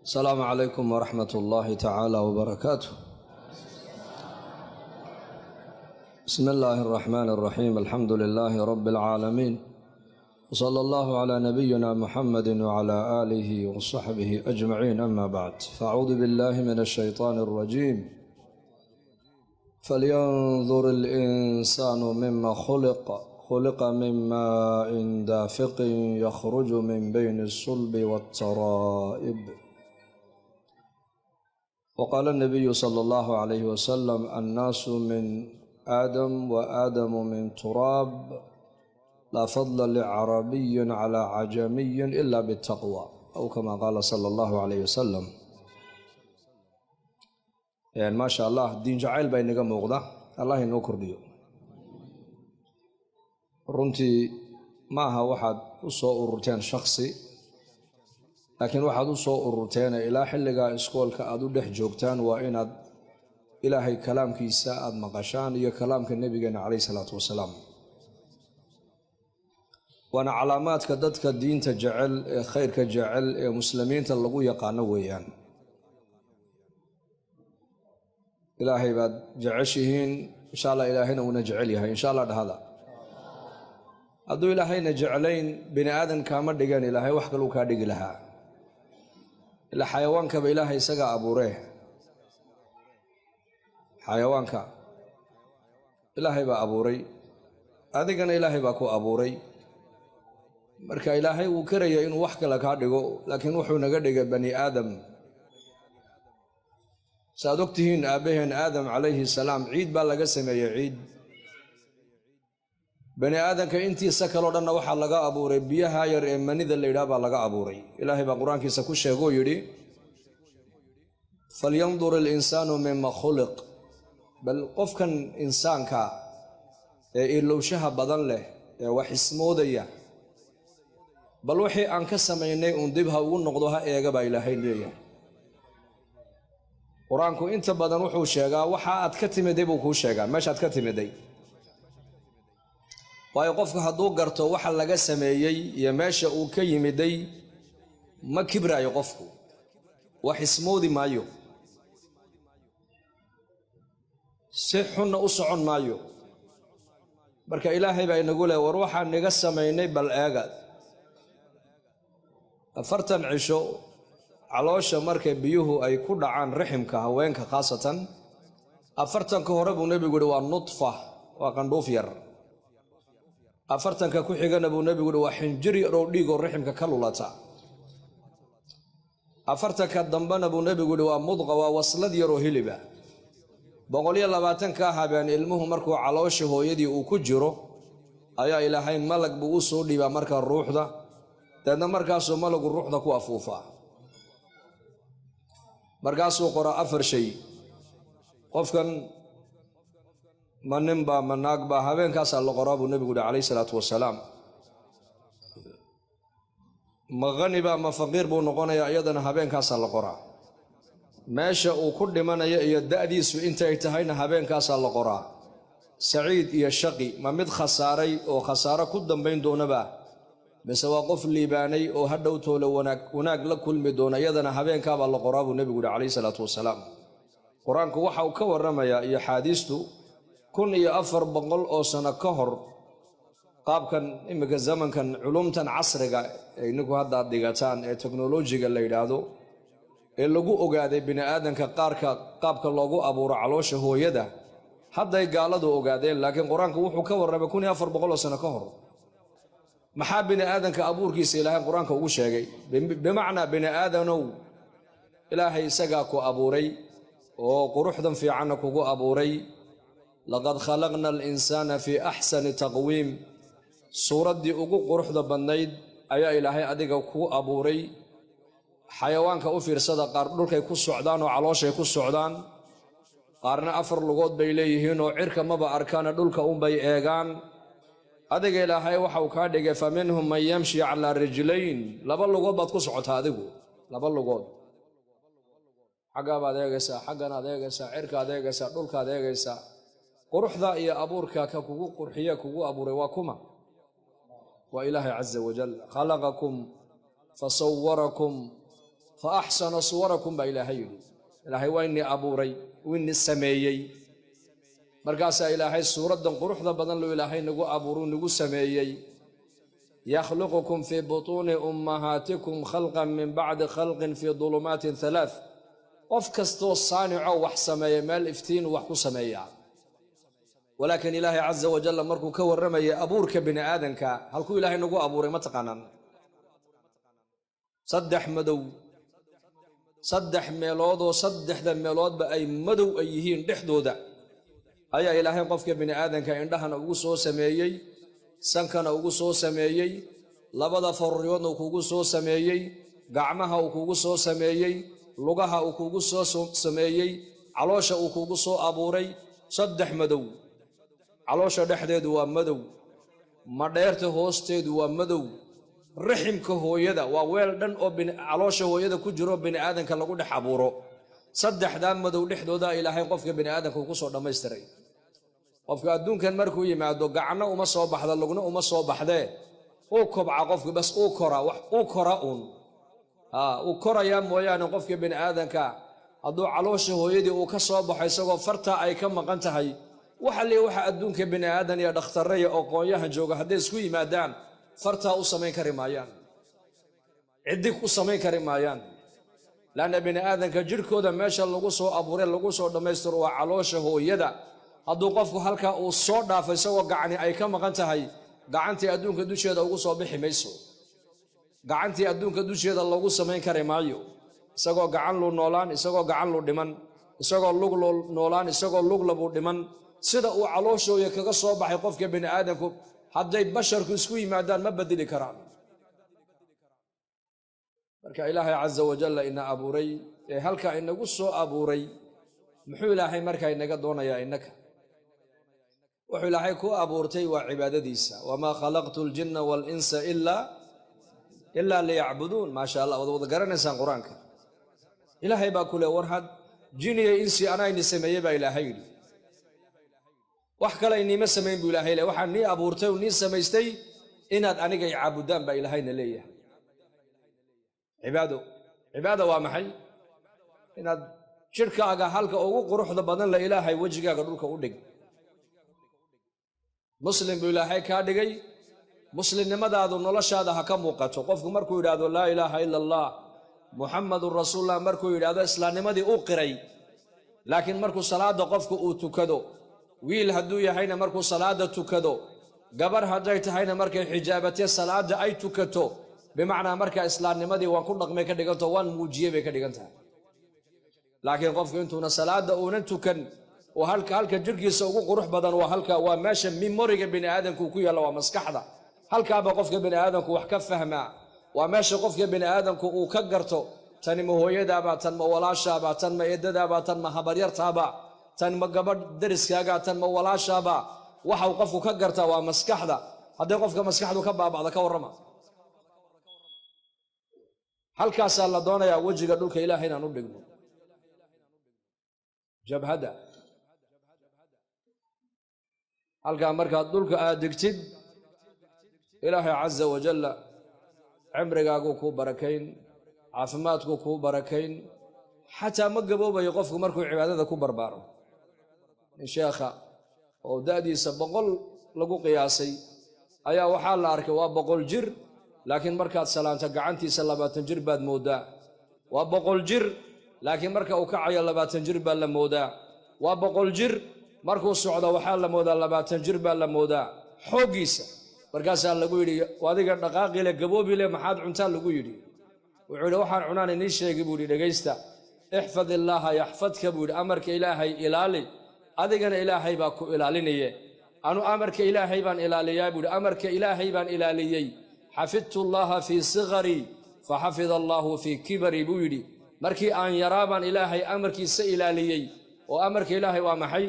السلام عليكم ورحمة الله تعالى وبركاته. بسم الله الرحمن الرحيم. الحمد لله رب العالمين، وصلى الله على نبينا محمد وعلى آله وصحبه أجمعين، أما بعد، فأعوذ بالله من الشيطان الرجيم. فلينظر الإنسان مما خلق، خلق من ماء دافق يخرج من بين الصلب والترائب. وقال النبي صلى الله عليه وسلم: الناس من آدم وآدم من تراب، لا فضل لعربي على عجمي إلا بالتقوى، أو كما قال صلى الله عليه وسلم. Yani maasha Allah, diin jacayl baa inaga muuqda, Allah inoo kordhiyo. Runtii maaha waxaad u soo ururteen shaksi, laakiin waxaad u soo ururteene ilaa xilligaa iskoolka aad u dhex joogtaan waa inaad Ilaahay kalaamkiisa aada maqashaan iyo kalaamka nebigeena caleyhi salaatu wasalaam. Waana calaamaadka dadka diinta jecel ee khayrka jecel ee muslimiinta lagu yaqaano weeyaan. Ilaahay baad jeceshihiin, insha Allah ilaahayna uuna jecel yahay, insha Allah dhahada. Hadduu ilaahayna jeclayn, bini aadan kaama dhigan, ilaahay wax kaluu kaa dhigi lahaa. Ilaa xayawaankaba ilaahay isagaa abuuree, xayawaanka ilaahay baa abuuray, adigana ilaahay baa ku abuuray. Marka ilaahay wuu karaya inuu wax kale kaa dhigo, laakiin wuxuu naga dhigay bani aadam. Saaad og tihiin, aabbaheen Aadam calayhi salaam ciid baa laga sameeyey, ciid. Bani aadamka intiisa kaleo dhanna waxaa laga abuuray biyaha yar ee manida la yidhaah baa laga abuuray. Ilaahay baa qur-aankiisa ku sheegoo yidhi: falyandur alinsaanu mima khuliq. Bal qofkan insaanka ee ilowshaha badan leh ee wax ismoodaya, bal wixii aan ka samaynay uun dib ha ugu noqdo, ha eega baa ilaahay leeyahay. Qur-aanku inta badan wuxuu sheegaa waxa aad ka timiday buu kuu sheegaa, meeshaad ka timiday. Waayo, qofku hadduu garto waxa laga sameeyey iyo meesha uu ka yimiday, ma kibraayo qofku, wax ismoodi maayo, si xunna u socon maayo. Marka ilaahay baa inagu leh: war waxaan niga samaynay bal eega. 40 cisho caloosha markay biyuhu ay ku dhacaan raximka haweenka, khaasatan 40-ka hore, buu nebigu yihi, waa nudfa, waa qandhuuf yar. 40-ka ku xigana, buu nebigu yihi, waa xinjir yar oo dhiigoo raximka ka lulata. 40-ka dambena, buu nebigu yihi, waa mudqa, waa waslad yaroo hiliba. 120-kaa habeen ilmuhu markuu caloosha hooyadii uu ku jiro ayaa ilaahay malag buu u soo dhiibaa marka ruuxda, deedna markaasuu malagu ruuxda ku afuufaa, markaasuu qoraa afar shay: qofkan ma ninbaa ma naagbaa, habeenkaasaa la qoraa, buu nebigu yihi calayhi salaatu wasalaam. Ma hanibaa ma faqiir buu noqonayaa, iyadana habeenkaasaa la qoraa. Meesha uu ku dhimanayo iyo da'diisu intay tahayna habeenkaasaa la qoraa. Saciid iyo shaqi, ma mid khasaaray oo khasaaro ku dambayn doonaba, mise waa qof liibaanay oo hadhow toole wanaag wanaag la kulmi doona, iyadana habeenkaabaa la qoraa, buu nebigu yihi calayhi salaatu wasalaam. Qur-aanku waxa uu ka warramayaa iyo axaadiistu 1400 oo sano ka hor. Qaabkan iminka zamankan culumtan casriga ee ininku hadda aad dhigataan ee teknolojiga la yidhaahdo ee lagu ogaaday bini aadanka qaarka qaabka loogu abuuro caloosha hooyada, hadday gaaladu ogaadeen, laakiin qur-aanku wuxuu ka warramay 1400 oo sano ka hor. Maxaa bini aadanka abuurkiisa ilaahay qur-aanka ugu sheegay? Bimacnaa, bini aadanow, ilaahay isagaa ku abuuray oo quruxdan fiicanna kugu abuuray. Laqad khalaqna alinsaana fii axsani taqwiim. Suuraddii ugu quruxda badnayd ayaa ilaahay adiga kuu abuuray. Xayawaanka u fiirsada: qaar dhulkay ku socdaan oo calooshay ku socdaan, qaarna afar lugood bay leeyihiin oo cirka maba arkaana, dhulka unbay eegaan. Adiga ilaahay waxau kaa dhigay fa minhum man yamshi calaa rijlayn, laba lugood baad ku socotaa adigu, laba lugood. Xaggaa baad eegaysaa, xagganaad eegaysaa, cirkaad eegaysaa, dhulkaad eegaysaa. Quruxda iyo abuurka ka kugu qurxiye, kugu abuuray, waa kuma? Waa ilaahay caza wajal. Khalaqakum fasawarakum Fa axsana suwarakum baa Ilaahay yidhi. Ilaahay waa inii abuuray, uu ini sameeyey. Markaasaa Ilaahay suuraddan quruxda badan loo Ilaahay nagu abuuruu nagu sameeyey. Yakhluqukum fii butuuni ummahaatikum khalqan min bacdi khalqin fii dulumaatin halaath. Qof kastoo saanico wax sameeya meel iftiin wax ku sameeyaa, walaakiin Ilaahay casa wajalla markuu ka warramayay abuurka bini aadanka, halkuu Ilaahay nagu abuuray ma taqaanaan? Saddex madow, saddex meeloodoo saddexda meeloodba ay madow ay yihiin dhexdooda ayaa Ilaahay qofka bini aadanka indhahana ugu soo sameeyey, sankana ugu soo sameeyey, labada faruuryoodna uu kugu soo sameeyey, gacmaha uu kugu soo sameeyey, lugaha uu kugu soo sameeyey, caloosha uu kugu soo abuuray. Saddex madow: caloosha dhexdeedu waa madow, madheerta hoosteedu waa madow, raximka hooyada waa weel dhan oo caloosha hooyada ku jiro bini aadanka lagu dhex abuuro. Saddexdaa madow dhexdooda Ilaahay qofka bini aadanka uu ku soo dhammaystiray. Qofka adduunkan markuu yimaado, gacno uma soo baxda, lugna uma soo baxdee, uu kobca qofku bas, uu kora, wax uu kora uun uu korayaa mooyaane. Qofka bini aadanka hadduu caloosha hooyadii uu ka soo baxo isagoo fartaa ay ka maqan tahay, waxa lee waxa adduunka bini aadan iyo dhakhtarre iyo aqoonyahan jooga hadday isku yimaadaan, fartaa u samayn kari maayaan, ciddig u samayn kari maayaan. Laanna bini aadanka jidhkooda meesha lagu soo abuuray, lagu soo dhammaystiro, waa caloosha hooyada. Hadduu qofku halkaa uu soo dhaafo isagoo gacani ay ka maqan tahay, gacantii adduunka dusheeda ugu soo bixi mayso, gacantii adduunka dusheeda lagu samayn kari maayo. Isagoo gacan luu noolaan, isagoo gacan lu dhiman, isagoo lug lu noolaan, isagoo luglabuu dhiman. Sida uu calooshooya kaga soo baxay qofka bini aadamku, hadday basharku isku yimaadaan, ma bedeli karaan. Marka Ilaahay casa wajalla ina abuuray ee halkaa inagu soo abuuray, muxuu Ilaahay markaa inaga doonayaa innaka? Wuxuu Ilaahay ku abuurtay waa cibaadadiisa. Wamaa khalaqtu aljinna waalinsa ilaa liyacbuduun. Maasha Allah, wada wada garanaysaan Qur-aanka. Ilaahay baa ku le, war had jiniya insi anaa ini sameeyey baa Ilaahay yidhi. Wax kale iniima samayn buu Ilaahay le. Waxaan nii abuurtay oo nii samaystay inaad aniga i caabudaan baa Ilaahayna leeyahay. Cibaado, cibaada waa maxay? Inaad jidhkaaga halka ugu quruxda badan la Ilaahay wejigaaga dhulka u dhig. Muslim buu Ilaahay kaa dhigay. Muslimnimadaadu noloshaada ha ka muuqato. Qofku markuu yidhaahdo laa ilaaha ila Allah, Muxamadun rasuulullah, markuu yidhaahdo, islaamnimadii u qiray. Laakiin markuu salaada qofku uu tukado, wiil hadduu yahayna markuu salaada tukado, gabar hadday tahayna markay xijaabatee salaada ay tukato, bimacnaa markaa islaamnimadii waan ku dhaqmay ka dhiganto, waan muujiyey bay ka dhigan tahay. Laakiin qofku intuuna salaada uunan tukan oo halka jirhkiisa ugu qurux badan waa halka, waa meesha memory-ga bini aadamku ku yaalla, waa maskaxda. Halkaaba qofka bini aadamku wax ka fahmaa, waa meesha qofka bini aadamku uu ka garto: tani ma hooyadaaba, tan ma walaashaaba, tan ma eedadaaba, tan ma habaryartaaba, tan ma gabadh deriskaaga, tan ma walaashaaba. Waxau qofku ka gartaa waa maskaxda. Hadday qofka maskaxdu ka baaba'da, ka warrama? Halkaasaa la doonayaa wejiga dhulka Ilaahay inaan u dhigno, jabhadda. Halkaa markaad dhulka aad degtid, Ilaahay casa wajalla cimrigaaguu kuu barakayn, caafimaadkuu kuu barakayn, xataa ma gaboobayo qofku markuu cibaadada ku barbaaro. Nin sheekha oo da'diisa 100 lagu qiyaasay ayaa waxaa la arkay, waa 100 jir, laakiin markaad salaanto gacantiisa 20 jir baad mooddaa. Waa 100 jir, laakiin marka uu kacayo 20 jir baa la moodaa. Waa 100 jir, markuu socdo waxaa la moodaa 20 jir baa la moodaa xooggiisa. Markaasaa lagu yidhi, adiga dhaqaaqile gaboobile, maxaad cuntaa? Lagu yidhi. Wuxuu yidhi, waxaan cunaan inii sheegi buu yidhi, dhegaysta. Ixfad illaaha yaxfadka, buu yidhi. Amarka Ilaahay ilaali, adigana Ilaahay baa ku ilaalinaye. Anu amarka Ilaahay baan ilaaliyaa, buu yidhi. Amarka Ilaahay baan ilaaliyey. Xafidtu llaha fii sigarii fa xafida allaahu fii kibarii, buu yidhi. Markii aan yaraa baan Ilaahay amarkiisa ilaaliyey. Oo amarka Ilaahay waa maxay?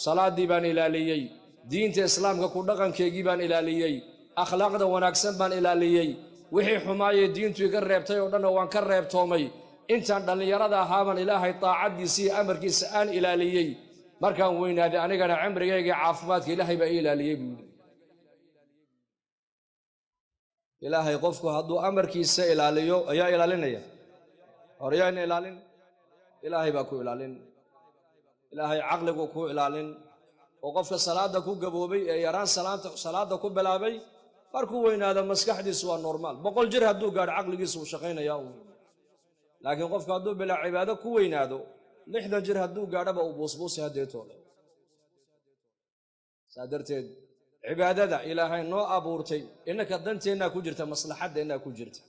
Salaaddii baan ilaaliyey, diinta Islaamka ku dhaqankeygii baan ilaaliyey, akhlaaqda wanaagsan baan ilaaliyey, wixii xumaayee diintu iga reebtay oo dhanna waan ka reebtoomay. Intaan dhallinyarada ahaabaan Ilaahay daacaddiisa iyo amarkiisa aan ilaaliyey. Markaan weynaaday anigana cimrigayga caafimaadka Ilaahay baa ii ilaaliyey, buu yidhi. Ilaahay qofku hadduu amarkiisa ilaaliyo, ayaa ilaalinaya. Horyaana ilaalin, Ilaahay baa ku ilaalin. Ilaahay caqligu ku ilaalin. Oo qofka salaada ku gaboobay ee yaraan salaada ku bilaabay, markuu weynaado maskaxdiisu waa normal. 100 jir hadduu gaadho caqligiisu uu shaqaynayaa uun. Laakiin qofka hadduu bilaa cibaado ku weynaado, 60 jir hadduu gaadhoba uu buusbuusi hadeetoole. Saa darteed cibaadada Ilaahay noo abuurtay innaka danteennaa ku jirta, maslaxaddeennaa ku jirta.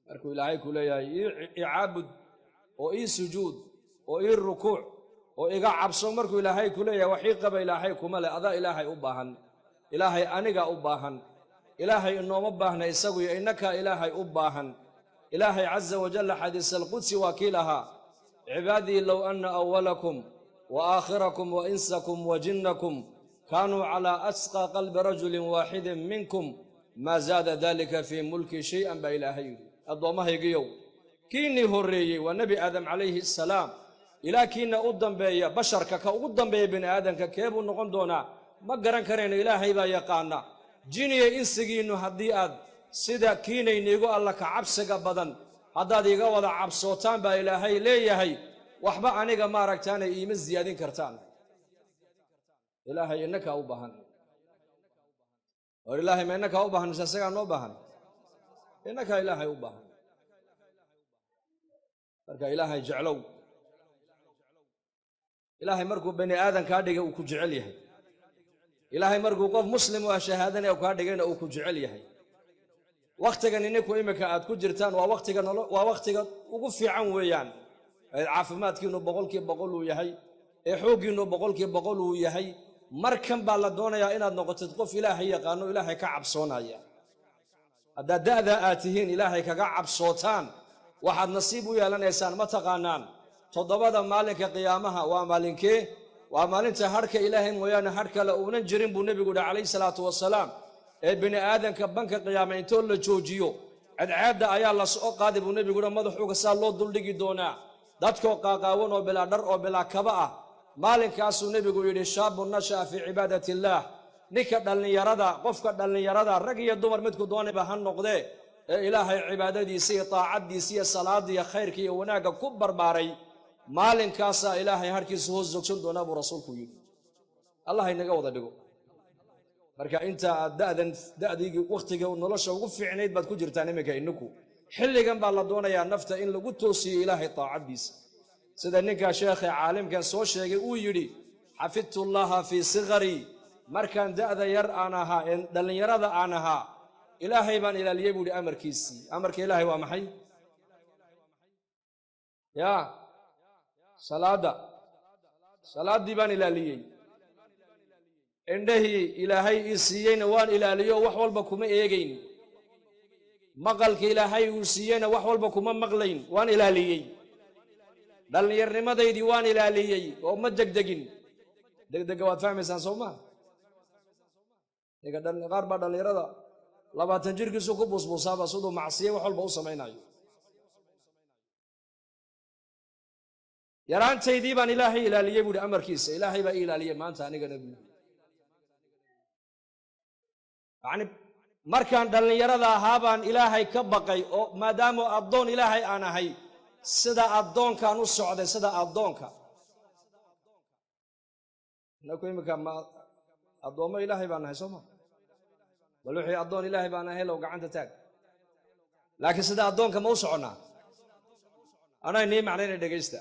Markuu Ilaahay ku leeyahay ii caabud oo ii sujuud oo ii rukuuc oo iga cabso, markuu Ilaahay ku leeyahay wax ii qaba, Ilaahay kuma leh, adaa Ilaahay u baahan. Ilaahay aniga u baahan. Ilaahay inooma baahna isagu iyo innakaa Ilaahay u baahan. Ilaahay caza wajalla xadiis alqudsi waa kii lahaa: cibaadii low anna awalakum wa aakhirakum wa insakum wa jinnakum kaanuu calaa asqaa qalbi rajulin waaxidin minkum maa zaada dalika fii mulki shay-an, baa Ilaahay yidhi. Addoommahaygiyow, kiinnii horreeyey waa Nebi Aadam calayhi assalaam ilaa kiina u dambeeya, basharka ka ugu dambeeya bini aadamka keebuu noqon doonaa ma garan karayno, Ilaahay baa yaqaana. Jiniya insigiinnu haddii aad sida kiinayniigu alla ka cabsiga badan haddaad iga wada cabsootaan, baa Ilaahay leeyahay, waxba aniga maaragtaanay iima siyaadin kartaan. Ilaahay innakaa u baahan. War Ilaahay ma innakaa u baahan mise isagaa noo baahan? Innakaa Ilaahay u baahan. Marka Ilaahay jeclow. Ilaahay markuu bani aadan kaa dhigay uu ku jecel yahay. Ilaahay markuu qof muslim u ah shahaadanaya kaa dhigayna uu ku jecel yahay. Wakhtigan ininku iminka aad ku jirtaan waa wakhtiga nolo, waa wakhtiga ugu fiican weeyaan, ee caafimaadkiinu 100% uu yahay, ee xooggiinu 100% uu yahay. Markan baa la doonayaa inaad noqotid qof Ilaahay yaqaano, Ilaahay ka cabsoonaya. Haddaad da'daa aad tihiin Ilaahay kaga cabsootaan, waxaad nasiib u yeelanaysaan, ma taqaanaan, 7da maalinka qiyaamaha. Waa maalinkee? Waa maalinta hadhka Ilaahay mooyaane hadh kale uunan jirin, buu nebigu yihi calayhi salaatu wasalaam. Ee bini aadanka banka qiyaama intoo la joojiyo, cadceedda ayaa la soo qaadi, buu nebigu yihi, madaxuga saa loo duldhigi doonaa, dadkoo qaaqaawan oo bilaa dhar oo bilaa kaba ah. Maalinkaasuu nebigu yidhi: shaabun nasha'a fii cibaadati illaah. Ninka dhallinyarada, qofka dhallinyarada, rag iyo dumar midku doonayba ha noqdee, ee Ilaahay cibaadadiisa iyo taacaddiisa iyo salaada iyo khayrka iyo wanaagga ku barbaaray, maalinkaasaa Ilaahay harkiisa hoos joogsan doonaa, buu rasuulku yidhi. Allah inaga wada dhigo. Marka inta aad da'dan, da'digii wakhtiga nolosha ugu fiicnayd baad ku jirtaan iminka ininku. Xilligan baa la doonayaa nafta in lagu toosiyo Ilaahay taacaddiisa. Sida ninka sheekha caalimkan soo sheegay uu yidhi: xafidtu llaha fii sigarii. Markaan da'da yar aan ahaa ee dhallinyarada aan ahaa, Ilaahay baan ilaaliyey, buu yidhi, amarkiisii. Amarka Ilaahay waa maxay? Yaa salaadda, salaaddii baan ilaaliyey. Indhahii Ilaahay ii siiyeyna waan ilaaliyo, wax walba kuma eegayn. Maqalka Ilaahay uu siiyeyna wax walba kuma maqlayn, waan ilaaliyey. Dhallinyarnimadaydii waan ilaaliyey oo ma degdegin. Degdega waad fahmaysaan, soo maa? Qaar baa dhallinyarada 20 jirkiisu ku buusbuusaaba siduu macsiye wax walba u samaynayo. Yaraantaydii baan Ilaahay ilaaliyey, buuhi, amarkiisa. Ilaahay baa ii ilaaliyey maanta anigana, buuhi. Yacni markaan dhallinyarada ahaa baan Ilaahay ka baqay, oo maadaama addoon Ilaahay aan ahay, sida addoonkaan u socday, sida addoonka. Inaku iminka ma addoommo Ilaahay baan nahay, soo ma? Bal wixii addoon Ilaahay baan ahay low gacanta taag. Laakiin sida addoonka ma u soconnaa? Anaa inii macnayna, dhegaysta.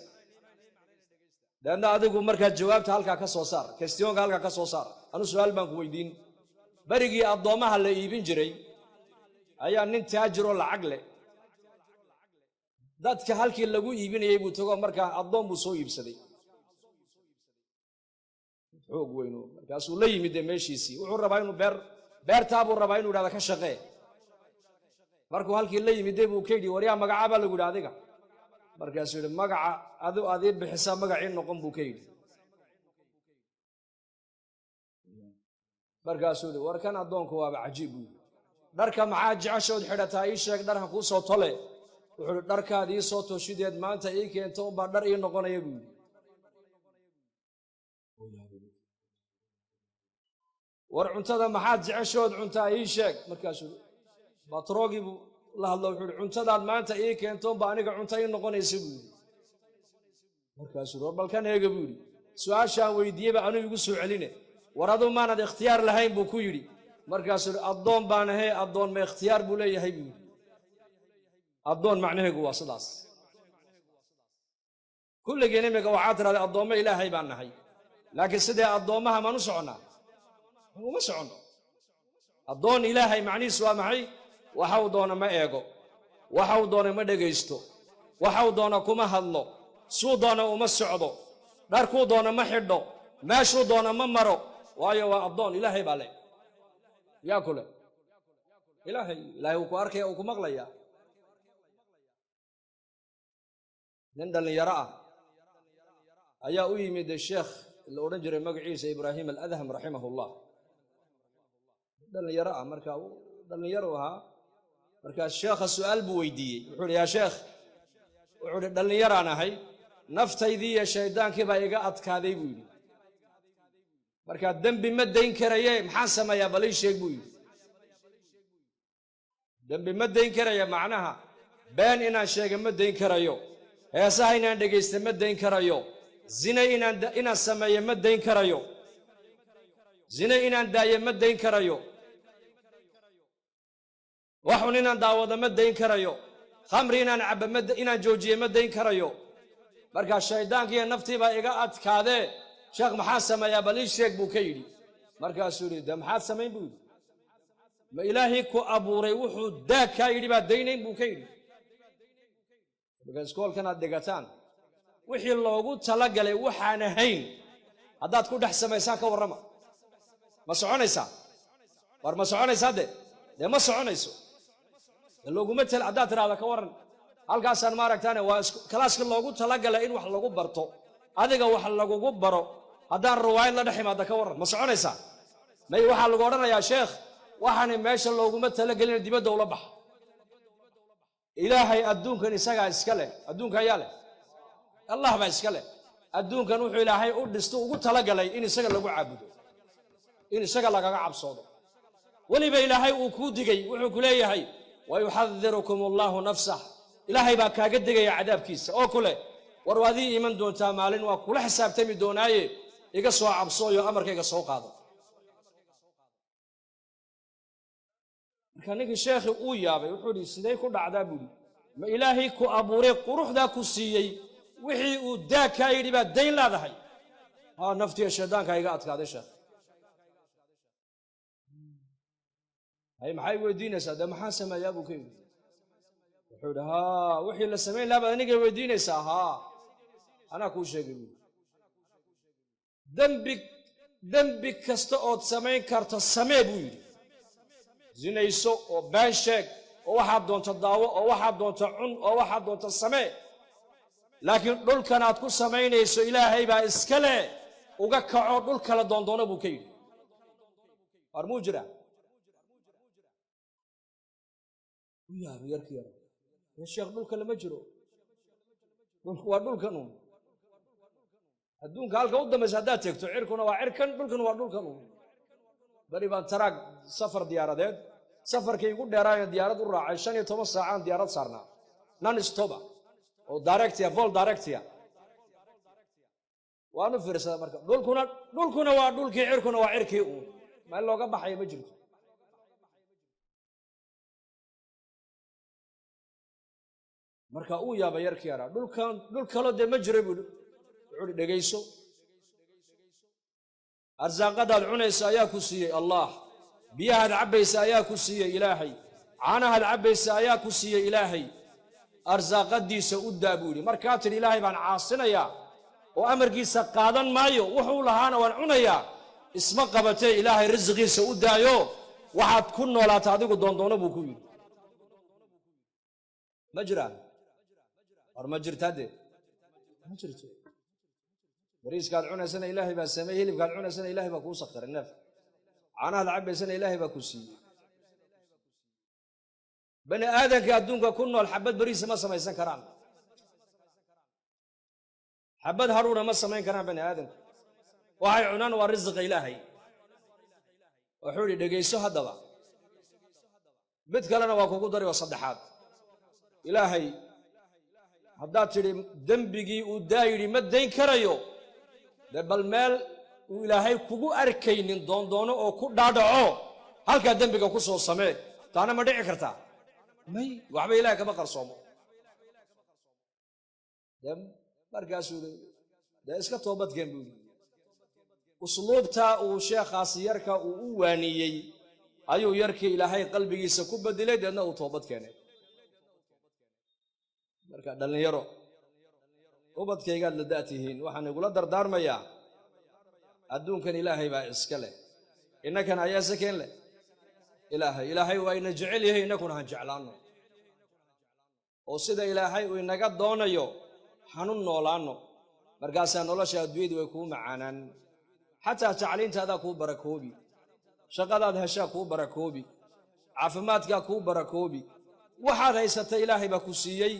Deedna adigu markaa jawaabta halkaa ka soo saar, question-ka halkaa ka soo saar. Anu su-aal baan ku weydiin. Berigii addoommaha la iibin jiray ayaa nin taajiroo lacag leh dadka halkii lagu iibinayay buu tago. Markaa addoon buu soo iibsaday xoog weynu. Markaasuu la yimid dee meeshiisii. Wuxuu rabaa inuu beer, beertaa buu rabaa inuu idhahda ka shaqee. Markuu halkii la yimiday buu ka yidhi: waryaa, magacaa baa lagu yidhi adiga? Markaasuu yidhi: magaca adu aad ii bixisaa magacii noqon, buu ka yidhi. Markaasuu yidhi: war kan addoonku waaba cajiib, buu yidhi. Dharka maxaa jeceshood xidhataa? Ii sheeg, dharka kuu soo tole. Wuxuu yidhi: dharkaad ii soo toshideed maanta ii keento unbaa dhar ii noqonaya, buu yidhi. War cuntada maxaad jeceshood cuntaa? Ii sheeg. Markaasuu batroogii buu la hadlo, wuxuu ihi, "Cuntadaad maanta ii keentoonba aniga cunto ii noqonaysa," buu yidhi. Markaasuu, "War balkan eega," buu yidhi, "su-aashaan weydiiyeyba anuu igu soo celine. War aduu maanad ikhtiyaar lahayn?" buu ku yidhi. Markaasuu yidhi, "Addoon baan ahee, addoon ma ikhtiyaar buu leeyahay?" buu yidhi. Addoon macnaheegu waa sidaas. Kulligeen imika waxaa tidhahday, "Addoommo Ilaahay baan nahay," laakiin sidee addoommaha maan u soconnaa? Uma soconno. Addoon Ilaahay macnihiisu waa maxay? Waxau doona ma eego, waxau doona ma dhegaysto, waxau doona kuma hadlo, suu doona uma socdo, dharkuu doona ma xidho, meeshuu doona ma maro. Waayo, waa addoon Ilaahay baa leh. Yaa kule? Ilaahay. Ilaahay uu ku arkaya, uu ku maqlayaa. Nin dhallinyaro ah ayaa u yimid sheekh la odhan jiray magaciisa Ibraahim Aladham, raximahullah. Dhallinyaro ah, marka dhallinyaru ahaa. Markaas sheekha su-aal buu weydiiyey. Wuxuu uhi, "Yaa sheekh," wuxuu uhi, "dhallinyaraan ahay, naftaydii iyo shaydaankii baa iga adkaaday," buu yidhi. "Markaa dembi ma dayn karaye, maxaan sameeyaa? Bal ii sheeg," buu yidhi. "Dembi ma dayn karaya, macnaha been inaan sheega ma dayn karayo, heesaha inaan dhegaysta ma dayn karayo, zine inaan sameeyo ma dayn karayo, zine inaan daayo ma dayn karayo, waxun inaan daawado ma dayn karayo, khamri inaan cabba inaan joojiye ma dayn karayo. Markaa shayddaankiiyo naftii baa iga adkaadee, sheekh, maxaa sameeyaa? Bal ii sheeg," buu ka yidhi. Markaasuu yidhi, "De maxaad samayn?" buu yidhi. "Ma Ilaahii ku abuuray wuxuu daag kaa yidhi baad daynayn?" buu ka yidhi. Marka iskoolkan aad dhigataan, wixii loogu talagalay waxaan ahayn haddaad ku dhex samaysaan, ka warrama, ma soconaysaa? War ma soconaysaa? De dee ma soconayso. De looguma tal haddaad tidhahda, ka warran, halkaasaan maaragtaane waa kalaaska loogu talagalay in wax lagu barto, adiga wax lagugu baro, haddaan riwaayad la dhex imaada, ka warran, ma soconaysaa? May, waxaa lagu odhanayaa, "Sheekh, waxaani meesha looguma talagelina, dibadda ula baxa." Ilaahay adduunkan isagaa iska leh. Adduunka ayaa leh? Allah baa iska leh. Adduunkan wuxuu Ilaahay u dhisto, ugu talagalay in isaga lagu caabudo, in isaga lagaga cabsoodo. Weliba Ilaahay uu kuu digay. Wuxuu ku leeyahay, "Wayuxadirukum Allahu nafsah." Ilaahay baa kaaga digaya cadaabkiisa oo kule, "War waad ii iman doontaa maalin, waa kula xisaabtami doonaaye, iga soo cabsooyo, amarkayga soo qaado." Marka ninkii sheekhi uu yaabay. Wuxuu idhi, "Sidee ku dhacdaa?" buu ihi. "Ma Ilaahay ku abuuray, quruxdaa ku siiyey, wixii uu daag kaa yidhi baad dayn leedahay?" "Haa, naftiya shaydaanka iga adkaaday, sheekh." "Hay, maxay weydiinaysaa? Dee maxaan sameeyaa?" buu ka yidhi. Wuxuu yidhi, "Haa, wixii la samayn lahaa baad aniga weydiinaysaa? Haa, anaa kuu sheegay," buu yidhi. "Dembi, dembi kasta ood samayn karto samee," buu yidhi. "Zinayso oo been sheeg oo waxaad doonto daawo oo waxaad doonto cun oo waxaad doonto samee, laakiin dhulkan aad ku samaynayso Ilaahay baa iska leh, uga kaco, dhul kala doondoono," buu ka yidhi. War muu jiraa? U yaabay yarki yara. "Ya sheekh, dhulka lama jiro, dhulku waa dhulkan uun. Adduunka halka u dambaysa haddaad tegto, cirkuna waa cirkan, dhulkan waa dhulkan uun." Beri baan taraag safar diyaaradeed, safarkii igu dheeraayan diyaarad u raacay, 15 saacaan diyaarad saarnaa, non stop oo directia vol directia. Waanu fiirsada marka, dhulkuna waa dhulkii, cirkuna waa cirkii uun, meel looga baxayo ma jirto. Marka uu yaaba yarkii yaraa. "Dhulkan dhul kaloo dee ma jiro," buu wuxuu uhi. "Dhegayso, arsaaqadaad cunaysa ayaa ku siiyey Allah, biyahaad cabbaysa ayaa ku siiyey Ilaahay, caanahaad cabbaysa ayaa ku siiyey Ilaahay, arsaaqadiisa u daa," buu yidhi. "Markaa tidhi, 'Ilaahay baan caasinayaa oo amarkiisa qaadan maayo, wuxuu lahaana waan cunayaa,' isma qabatee. Ilaahay risiqiisa u daayo, waxaad ku noolaata adigu doondoono," buu ku yidhi. Ma jiraan? War ma jirtaa? Dee ma jirto. Bariiskaad cunaysana Ilaahay baa sameeyey, hilibkaad cunaysana Ilaahay baa kuu sakhiray, neef caanahaad cabbaysana Ilaahay baa ku siiyey. Bani aadanka adduunka ku nool xabad bariisa ma samaysan karaan, xabad hadhuuna ma samayn karaan. Bani aadanku waxay cunaan waa risiqa Ilaahay. Wuxuu idhi, "Dhegayso haddaba." Mid kalena waa kugu dari oo saddexaad. Ilaahay haddaad tidhi dembigii uu daa yidhi ma dayn karayo, dee bal meel uu Ilaahay kugu arkaynin doondoono oo ku dhaadhaco, halkaa dembiga ku soo samee. Taana ma dhici kartaa? May, waxba Ilahay kama qarsoomo. Dee markaasuu yidhi, dee iska toobadkeen buu yidhi. Usluubtaa uu sheekhaasi yarka uu u waaniyey ayuu yarkii Ilaahay qalbigiisa ku bedelay, deedna uu toobad keenay. Marka dhallinyaro, ubadkaygaad la da'tihiin, waxaan igula dardaarmayaa, adduunkan Ilaahay baa iska leh, innakan ayaa sakeen leh Ilaahay. Ilaahay waa ina jecel yahay, innakuna han jeclaanno, oo sida Ilaahay uu inaga doonayo hanu noolaanno. Markaasaa nolosha adduunyadu way kuu macaanaan, xataa tacliintaadaa kuu barakoobi, shaqadaad heshaa kuu barakoobi, caafimaadkaa kuu barakoobi. Waxaad haysata Ilaahay baa ku siiyey,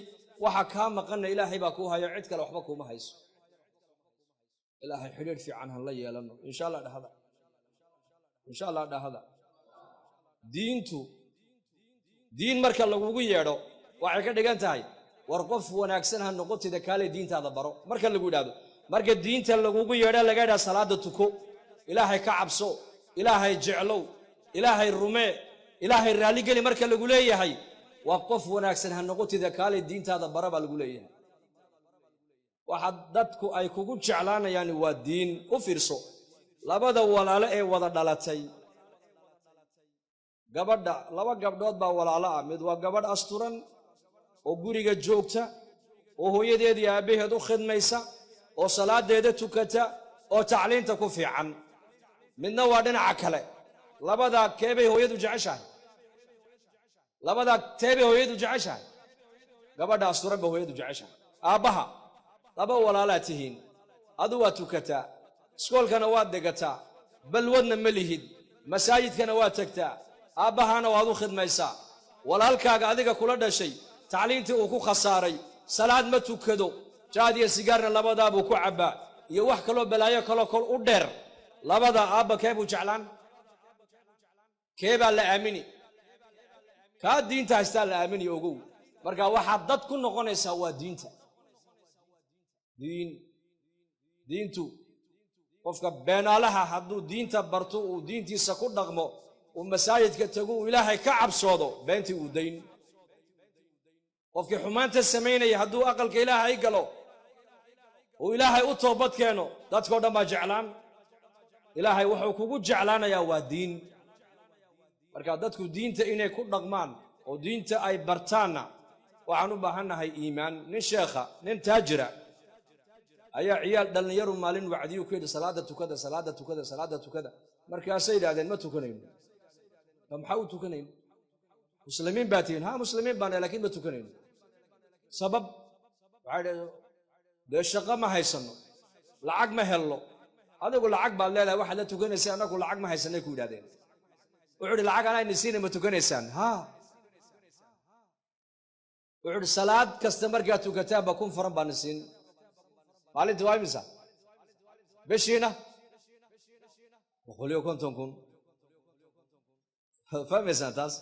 waxa kaa maqanna Ilaahay baa kuu hayo, cid kale waxba kuuma hayso. Ilaahay xidhiidh fiican han la yeelanno, insha Allah dhahada, insha Allah dhahada. Diintu, diin marka lagugu yeedho, waxay ka dhigan tahay war qof wanaagsan ha noqotida, kaale diintaada baro marka lagu yidhahdo. Marka diinta lagugu yeedho, laga yidhaha salaada tuko, Ilaahay ka cabso, Ilaahay jeclow, Ilaahay rumee, Ilaahay raalligeli marka lagu leeyahay, waa qof wanaagsan ha noqotida, kaale diintaada bara baa lagu leeyahay. Waxa dadku ay kugu jeclaanayaan waa diin. U fiirso labada walaalo ee wada dhalatay. Gabadha, laba gabdhood baa walaalo ah. Mid waa gabadh asturan oo guriga joogta oo hooyadeed iyo aabbaheed u khidmaysa oo salaadeeda tukata oo tacliinta ku fiican. Midna waa dhinaca kale. Labadaa keebay hooyadu jeceshahay? Labadaa teebay hooyadu jeceshahay? Gabadha asturan ba hooyadu jeceshahay. Aabbaha, laba walaalaa tihiin, adu waa tukataa, iskoolkana waad degataa, balwadna ma lihid, masaajidkana waad tagtaa, aabbahana waad u khidmaysaa. Walaalkaaga adiga kula dhashay tacliintii uu ku khasaaray, salaad ma tukado, jaad iyo sigaarna labadaabuu ku cabbaa iyo wax kaloo balaayo kaloo kol u dheer. Labada aabba kee buu jeclaan? Kee baa la aamini? Kaa diinta haystaa la aamini, ogow. Marka waxaad dad ku noqonaysaa waa diinta. Diin, diintu, qofka beenaalaha hadduu diinta barto, uu diintiisa ku dhaqmo, uu masaajidka tago, uu Ilaahay ka cabsoodo, beentii uu dayn. Qofkii xumaanta samaynaya hadduu aqalka Ilaahay galo, uu Ilaahay u toobad keeno, dadkao dhan baa jeclaan. Ilaahay wuxuu kugu jeclaanayaa waa diin. Marka dadku diinta inay ku dhaqmaan oo diinta ay bartaanna waxaan u baahannahay iimaan. Nin sheekha, nin taajira ayaa ciyaal dhallinyaru maalin wacdiyu ku yidhi, "Salaada tukada, salaada tukada, salaada tukada." Markaasay yidhahdeen, "Ma tukanayno." "Maxaa u tukanayno? Muslimiin baa tihiin." "Ha, muslimiin baana, laakiin ma tukanayno." "Sabab?" Waxay dhaheen, "Dee shaqo ma haysano, lacag ma helno. Adigu lacag baad leedahay, waxaad la tukanaysa, annagu lacag ma haysanay," ku yidhahdeen. Wuxuu ihi, "Lacag anaa ini siinay, ma tukanaysaan?" "Ha." Wuxuu ihi, "Salaad kasta markaad tukataanba 1000 faran baan siin. Maalintii waa imisa? Bishiina 150,000." Fahmaysaan taas?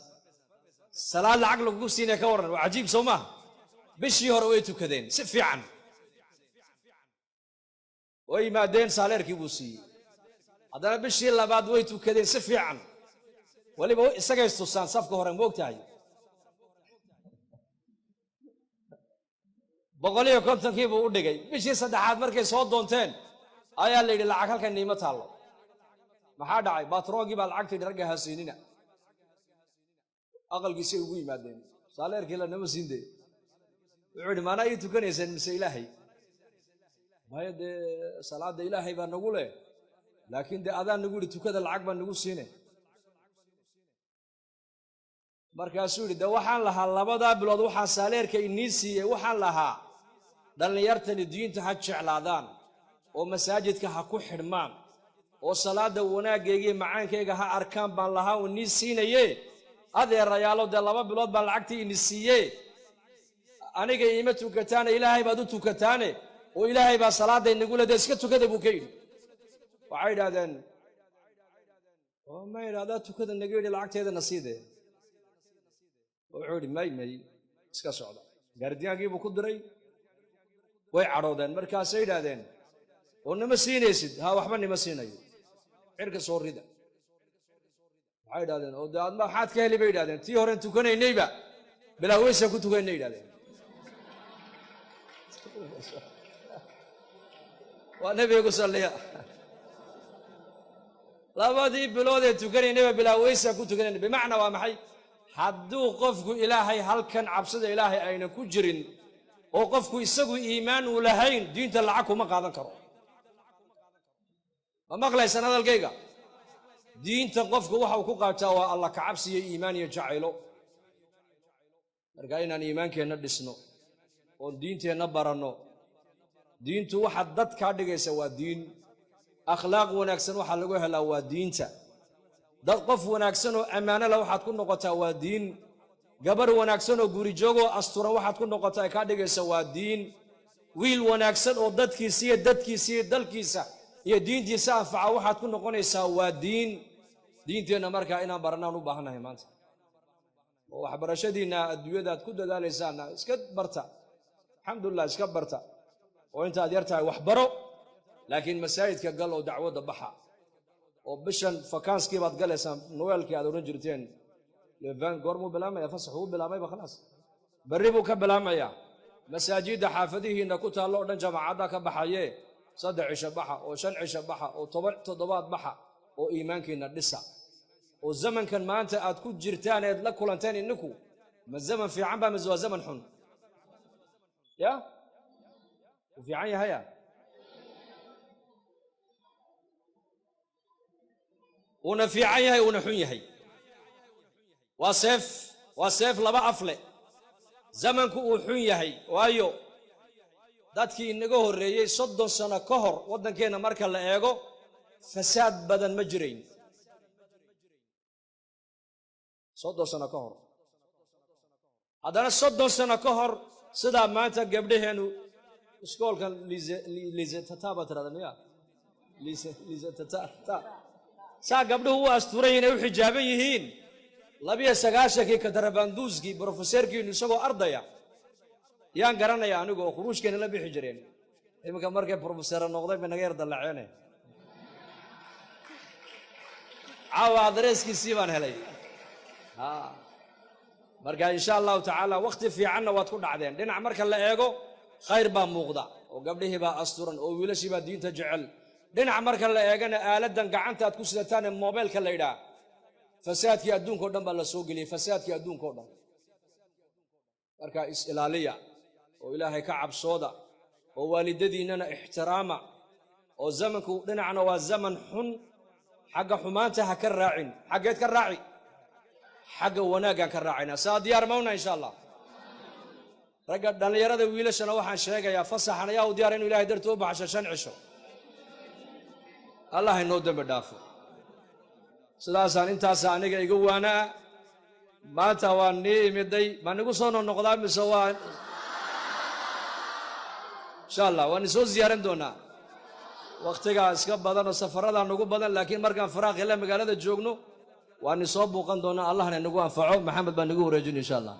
Salaad lacag lagugu siinaya, ka warran? Waa cajiib, soo maaha? Bishii hore way tukadeen si fiican, way yimaadeen, saaleerkii buu siiyey. Haddana bishii labaad way tukadeen si fiican, weliba isagay istusaan safka hore, ma og tahay? 150kii buu u dhigay. Bishii saddexaad markay soo doonteen ayaa la yidhi, "Lacag halkan niimo taallo." "Maxaa dhacay?" "Batroonkii baa lacagta yidhi ragga hasiinina." Aqalkiisay ugu yimaadeen, "Saaleerkii lanama siin dee." Wuxuu yidhi, "Maanaa ii tukanayseen mise Ilaahay?" "Maya, dee salaadda Ilaahay baa nagu leh, laakiin dee adaa nagu yidhi tukada, lacag baa nagu siine." Markaasuu yidhi, "De waxaan lahaa labadaa bilood waxaan saaleerka inii siiyey, waxaan lahaa dhallinyartani diinta ha jeclaadaan oo masaajidka ha ku xidhmaan oo salaadda wanaaggayga iyo macaankayga ha arkaan baan lahaa oo inii siinaye. Adeerayaalo, dee 2 bilood baan lacagtii ini siiye, aniga iima tukataane, Ilaahay baad u tukataane, oo Ilaahay baa salaadda inagu le, dee iska tukada," buu ka yidhi. Waxay yidhahdeen, "Oo ma yidhahdaa tukada naga yidhi, lacagteedana siidee." Wuxuu yidhi, "May, may, iska socda." Gaardiyaankii buu ku diray. Way cadhoodeen. Markaasay yidhaahdeen, "Oo nima siinaysid?" "Ha, waxba nima siinayo, cirka soo rida." Waxay yidhahdeen, "Oo dee adma maxaad ka heli?" bay yidhahdeen. "Tii horen tukanaynayba bilaa weysa ku tukanay," yidhahdeen. Waa Nebiga ku salliya. "Labadii bilood ee tukanaynayba bilaa weysa ku tukanayna." Bimacnaa waa maxay? Hadduu qofku Ilaahay halkan cabsida Ilaahay aynan ku jirin oo qofku isagu iimaan uu lahayn, diinta lacag kuma qaadan karo. Ma maqlaysaan hadalkayga? Diinta qofku waxa uu ku qaataa waa Alla kacabsiyo, iimaan iyo jacaylo. Marka inaan iimaankeenna dhisno oon diinteenna baranno. Diintu waxaad dad kaa dhigaysa waa diin. Akhlaaq wanaagsan waxaa lagu helaa waa diinta. Dad qof wanaagsan oo ammaano leh waxaad ku noqotaa waa diin. Gabar wanaagsan oo gurijoogoo asturan waxaad ku noqotaa kaa dhigaysa waa diin. Wiil wanaagsan oo dadkiisa iyo dadkiisa iyo dalkiisa iyo diintiisa anfaca waxaad ku noqonaysaa waa diin. Diinteenna markaa inaan baranaan u baahannahay maanta. Oo waxbarashadiinna adduunyadaad ku dadaalaysaanna iska barta, alxamdulilah, iska barta oo intaad yar tahay wax baro, laakiin masaajidka gal oo dacwadda baxa. Oo bishan vacances-kii baad galaysaan, Noël-kii aad odhan jirteen. Levan goormuu bilaamaya fasax? Uu bilaamayba, khalaas, berri buu ka bilaamayaa. Masaajidda xaafadihiinna ku taallo o dhan jamaacadda ka baxaye, 3 cisho baxa oo 5 cisho baxa oo 10 toddobaad baxa oo iimaankiinna dhisa. Oo zamankan maanta aad ku jirtaan eed la kulanteen inninku, ma zaman fiican ba mise waa zaman xun? Ya uu fiican yahaya? Uuna fiican yahay, uuna xun yahay. Waa seef, waa seef laba af leh. Zamanku uu xun yahay, waayo dadkii inaga horreeyey 30 sano ka hor waddankeenna marka la eego fasaad badan ma jirayn 30 sano ka hor. Haddana 30 sano ka hor sidaa maanta gabdhaheennu iskoolkan liisetata baa tirahda miya? Liisetata saa gabdhuhu u asturan yihin ay u xijaaban yihiin. 92-kii katarabanduuskii brofeseerkiinu isagoo ardaya yaan garanaya anigu oo khuruujkeena la bixi jireen. Iminka markay brofeseera noqday bay naga yar dallaceene. Caawa adreeskiisii baan helay. Marka insha Allahu tacaala wakhti fiicanna waad ku dhacdeen. Dhinac marka la eego khayr baa muuqda oo gabdhihii baa asturan oo wiilashii baa diinta jecel. Dhinac marka la eegana aaladan gacanta aad ku sidataan ee mobeylka la yidhaah, fasaadkii adduunka o dhan baa la soo geliyey, fasaadkii adduunka o dhan. Marka is-ilaaliya oo Ilaahay ka cabsooda oo waalidadiinnana ixtiraama. Oo zamanku dhinacna waa zaman xun, xagga xumaanta ha ka raacin. Xaggeed ka raaci? Xagga wanaaggaan ka raacayna. Saa diyaar mawna insha Allah? Ragga dhallinyarada wiilashana waxaan sheegayaa, fasaxan ayaa u diyaar inuu Ilahay dartii u baxsho 5 cisho? Allah inoo dembi dhaafo. Sidaasaan intaasa aniga iga waanaa. Maanta waa nii imiday, ma nigu soo noqnoqdaa mise waa insha Allah waan isoo ziyaaran doonaa? Wakhtigaa iska badan oo safaradaa nagu badan, laakiin markaan faraaq hele magaalada joogno waan isoo buuqan doonaa. Allahna inagu anfaco. Maxamed baa nagu wareejin insha Allah.